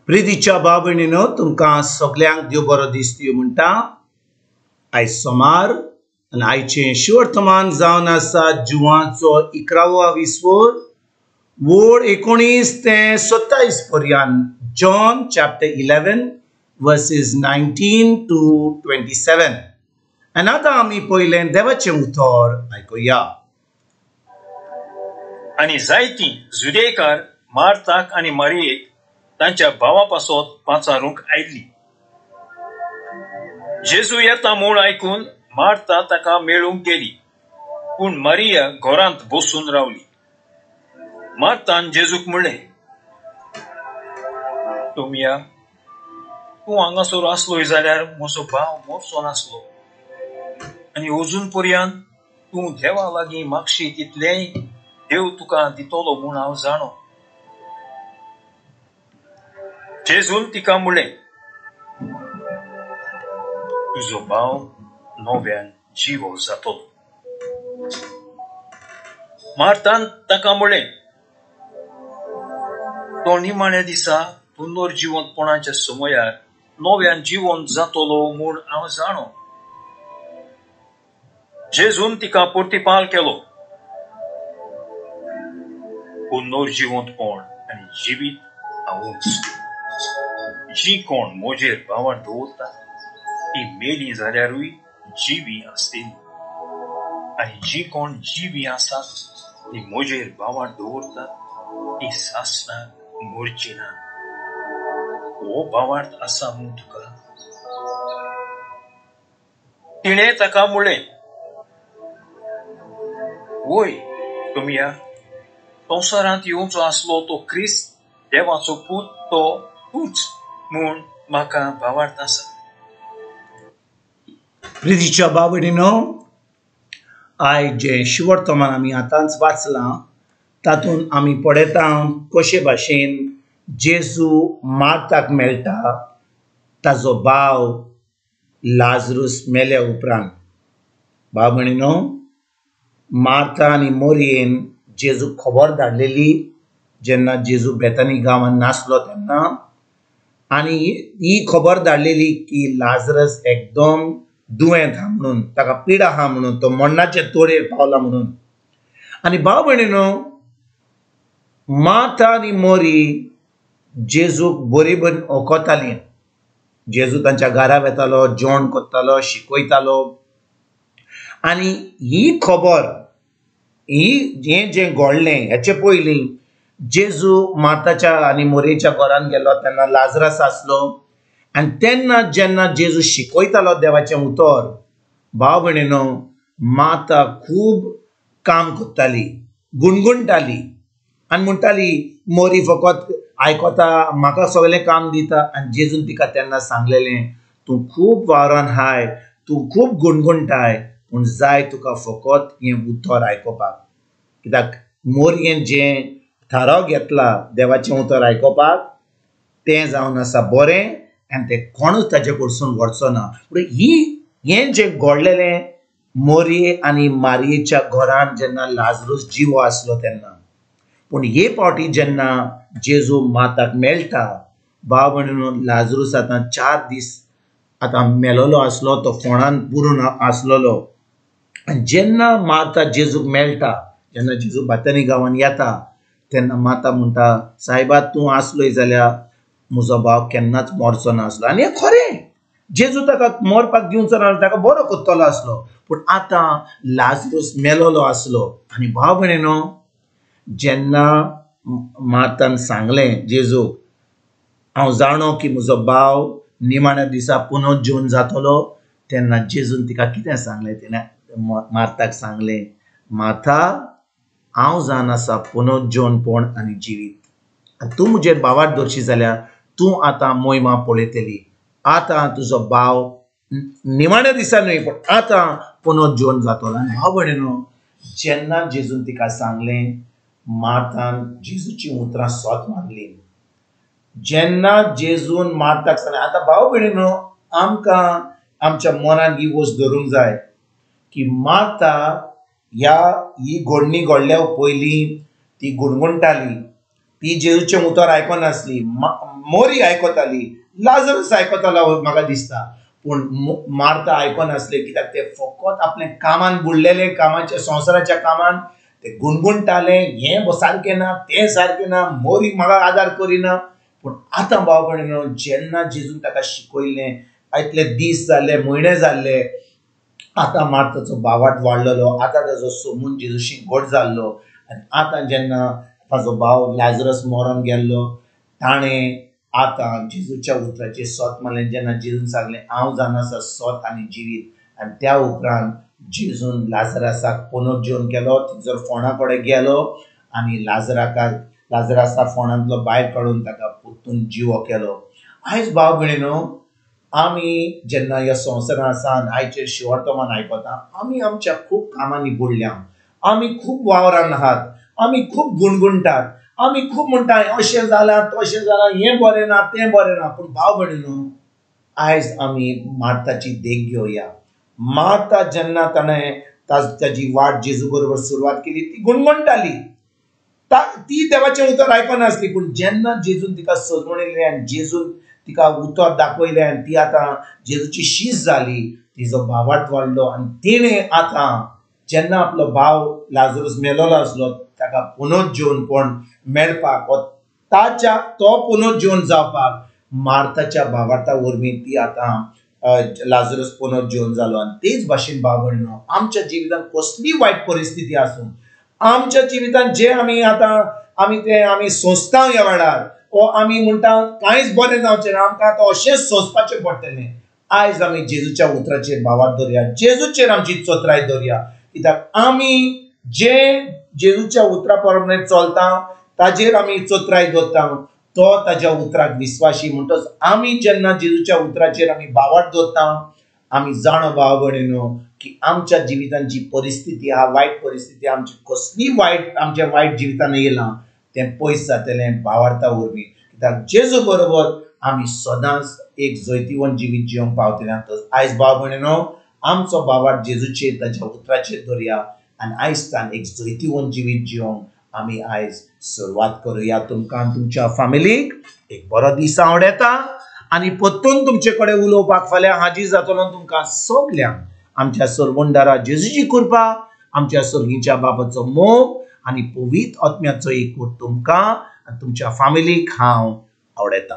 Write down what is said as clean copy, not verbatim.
प्रितीच्या भाव भयणीनो, तुमकां सगल्यांक देव बरो दीस म्हणटा. आयज सोमार आनी आयचें शिवर्तमान जावन आसा जुवाचो 11वो विस्वोर वोड 19 ते 27 पर्यंत. John chapter 11 verses 19 to 27. आनी आतां आमी पयलें देवाचें उतर आयकुया. आनी जायतीं जुदेकार मार्ताक आनी मारियेक तांच्या भावा पासत पाचारूंक आयली. जेजू येता म्हूण आयकून मार्ता ताका मेळूंक गेली, पूण मारिया घरांत बसून रावली. मार्तान जेजूक म्हणलें, तुमया तूं हांगासर आसलोय जाल्यार म्हजो भाव मरचो नासलो, आनी अजून पर्यंत तूं देवा लागीं मागशी तितलेंय देव तुका दितलो म्हूण हांव जाणो. जेजून तिका म्हणलें, तुजो भाव नव्यान जिवो जातलो. मार्तान ताका म्हणलें, तो निमाण्या दिसा पुनर्जिवंतपणाच्या समयार नव्यान जिवन जातलो म्हूण हांव जाणो. जेजून तिका प्रतिपाल केलो, पुनर्जिवंतपण आनी जिवीत हांवूच. जी कोण म्हजेर भावार दवरता ती मेली जाल्यारूय जिवी आसतली, आनी जी कोण जिवी आसात ती म्हजेर भावार दवरता ती सासणाक मरची ना. हो भावार्थ आसा म्हूण तुका. तिणें ताका म्हणलें, वय तुमया, संवसारांत येवचो आसलो तो क्रिस्त देवाचो पूत तो तूंच म्हूण म्हाका भावार्थ आसा. प्रितीच्या भाव भयणीनो, आयज जें शिवर्तमान आमी आतांच वाचलां तातूंत आमी पळयता कशे भाशेन जेजू मार्ताक मेळटा ताजो भाव लाजरूस मेल्या उपरांत. भाव भयणीनो, मार्ता आनी मोरयेन जेजूक खबर धाडलेली जेन्ना जेजू बेतानी गांवांत नासलो तेन्ना, आनी ही खबर धाडलेली की लाजरस एकदम दुयेंत आहा म्हणून, ताका पिडा आहा म्हणून, तो मरणाचे तोडेर पावला म्हणून. आनी भाव भयणीनो, मार्ता आनी मोरी जेजूक बरी बरी ओकताली. जेजू तांच्या घरा वेतालो, जेवण करतालो, शिकयतालो. आनी ही खबर, ही हें जें घडलें हेचे पयलीं जेजू मार्ताच्या आनी मोरयेच्या घरान गेलो तेन्ना लाजरस आसलो. आनी तेन्ना जेन्ना जेजू शिकयतालो देवाचें उतर, भाव भयणीनो, मार्ता खूब काम करताली, गुणगुणटाली आनी म्हणटाली, मोरी फकत आयकता, म्हाका सगळें काम दिता. आनी जेजून तिका तेन्ना सांगलेलें, तूं खूब वावरान हाय, तूं खूब गुणगुणटाय, पूण जाय तुका फकत हें उतर आयकुपाक. कित्याक मोरयेन जें थाराव घेतला देवाचें उतर आयकुपाक तें जावन आसा बरें, आनी तें कोणूच ताजे कडसून व्हरचो ना. पूण ही हें जें घडलेलें मोरये आनी मारयेच्या घरान जेन्ना लाजरूस जिवो आसलो तेन्ना. पूण हे फावटी जेन्ना जेजू माताक मेळटा, भाव भयणीनो, लाजरूस आतां 4 दीस आतां मेलोलो आसलो, तो फोंडान पुरून आसलेलो. आनी जेन्ना मार्ता जेजूक मेळटा, जेन्ना जेजू बातानी गांवान येता तेन्ना माता म्हणटा, सायबा तूं आसलोय जाल्यार म्हजो भाव केन्नाच मरचो नासलो. आनी हें खरें, जेजू ताका मरपाक दिवचो ना, ताका बरो करतलो आसलो. पूण आतां लाजरूस मेलोलो आसलो. आनी भाव भयणीनो, जेन्ना मार्तान सांगलें जेजूक, हांव जाणो की म्हजो भाव निमाण्या दिसा पुनर्जीवन जातलो, तेन्ना जेजून तिका कितें सांगलें? तिणें मार्ताक सांगलें, मार्ता, हांव जाण आसा पुनर्जीवनपण आनी जिवीत, आनी तूं म्हजेर भावार दवरशी जाल्यार तूं आतां मोहिमा पळयतली. आतां तुजो भाव निमाण्या दिसा न्हय, पूण आतां पुनर्जीवन जातलो. आनी भाव भयणीनो, जेन्ना जेजून तिका सांगलें, मार्तान जेजूची उतरां सोत मानली. जेन्ना जेजून मार्ताक सांगलें, आतां भाव भयणीनो, आमकां आमच्या मनान ही वस्त धरूंक जाय की मार्ता ह्या ही घडणी घडल्या पयलीं ती गुणगुणटाली, ती जेजूचें उतर आयकनासली, मोरी आयकताली, लाजरस आयकतालो म्हाका दिसता, पूण मार्ता आयकनासलें कित्याक ते फकत आपल्या कामान बुडलेले, कामाच्या संवसाराच्या कामान ते गुणगुणटाले, हें सारकें ना तें सारकें ना, मोरी म्हाका आदार करिना। पूण आतां भाव भयणीनो जेन्ना जेजून ताका शिकयलें, इतले दीस जाले, म्हयने जाल्ले, आतां मार्ताचो भावार्थ वाडलेलो, आतां ताजो सोमून जेजूशी घट जाल्लो आनी आतां जेन्ना ताजो भाव लाजरस मरोन गेल्लो ताणें आतां जेजूच्या उतराचेर सत मारलें। जेन्ना जेजून सांगलें हांव जावन आसा सत आनी जिवीत, आनी त्या उपरांत जेजून लाजरासाक पुनर्जीवन केलो, थंयसर फोंडा कडेन गेलो आनी लाजरासा फोंडांतलो भायर काडून ताका परतून जिवो केलो। आयज भाव भयणीनो आमी जेन्ना ह्या संवसारांत आसा आनी आयचे शिवर्तमान आयकता, आमी आमच्या खूब कामांनी बुडल्या, आमी खूब वावरान आहात, आमी खूब गुणगुणटात, आमी खूब म्हणटा अशें जालां तशें जालां, हें बरें ना तें बरें ना। पूण भाव भयणीनो आयज आमी मार्ताची देख घेवया। मार्ता जेन्ना ताणें ताजी वाट जेजू बरोबर सुरवात केली ती गुणगुणटाली, ती देवाचें उतर आयकनासली, पूण जेन्ना जेजून तिका सजवण येयली आनी जेजून तिका उतर दाखयलें आनी ती आतां जेजूची शीस जाली, तिजो भावार्थ वाडलो आनी तिणें आतां जेन्ना आपलो भाव लाजरस मेलोलो आसलो ताका पुनर्जीवनपण मेळपाक, ताच्या तो पुनर्जीवन जावपाक मार्ताच्या भावार्था वरवीं ती आतां लाजरस पुनर्जीवन जालो। आनी तेच भाशेन भाव भयणीनो आमच्या जिवितांत कसली वायट परिस्थिती आसूं, आमच्या जिवितांत जे आमी आतां आमी ते आमी सोंसता ह्या वेळार, ओ आमी म्हणटा कांयच बरें जावचें ना, आमकां आतां अशेंच सोंसपाचें पडटलें, आयज आमी जेजूच्या उतराचेर भावार्थ दवरया, जेजूचेर आमची चतुराय दवरया, कित्याक आमी जे जेजूच्या उतरा प्रमाणे चलता ताजेर आमी चतुराय दवरता, तो ताज्या उतराक विस्वाशी। म्हणटच आमी जेन्ना जेजूच्या उतराचेर आमी भावार्थ दवरता, आमी जाणो भाव भयणीनो की आमच्या जिवितांत जी परिस्थिती आहा, वायट परिस्थिती आमची कसली वायट आमच्या वायट जिवितान येयलां तें पयस जातलें भावार्था वरवीं, कित्याक जेजू बरोबर आमी सदांच एक जैतिवंत जिवीत जिवंक पावतले। आयज भाव भयणीनो आमचो भावार्थ जेजूचेर ताज्या उतराचेर दवरया आनी आयज एक जैतिवंत जिवीत जिवंक आमी आयज सुरवात करुया। तुमकां तुमच्या फामिलीक एक बरो दीस आवडटा आनी परतून तुमचे कडेन उलोवपाक फाल्यां हाजीर जातलो। तुमकां सगल्यांक आमच्या सरवंडारा जेजूची कृपा, आमच्या सर्गीच्या बाबाचो मोग आनी पवित्र आत्म्याचो एकवट तुमकां आनी तुमच्या फामिलीक हांव आवडटा।